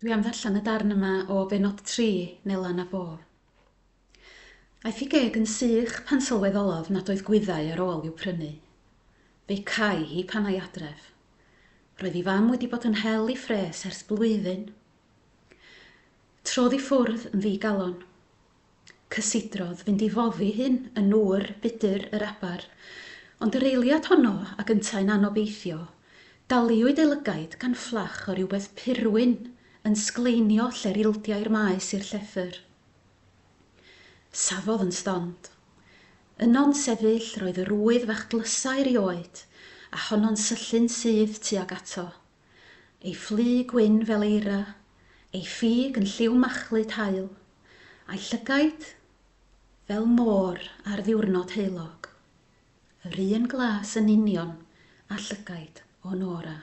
Dwi am ddarllen y darn yma o bennod 3, Nela na Bo. Aeth ei geg yn sych pan sylweddolodd nad oedd gwyddau ar ôl i'w prynu. Fe'i cai hi pan ai adref. Roedd ei fam wedi bod yn hel ei phres ers blwyddyn. Trodd i ffwrdd yn ddi-galon. Cysidrodd fynd i foddi hun yn nŵr budr yr aber, ond yr eiliad honno, ag yntau'n anobeithio, daliwyd ei lygaid gan fflach o rywbeth purwyn yn sgleinio lle'r ildiai'r maes i'r llethr. Safodd yn stond. Yno'n sefyll roedd yr ŵydd fach dlysa erioed, a honno'n syllu'n syth tuag ato. Ei phlu gwyn fel eira, ei ffug yn lliw machlud haul, a'i llygaid fel môr ar ddiwrnod heulog, yr un glas yn union â llygaid o Nora.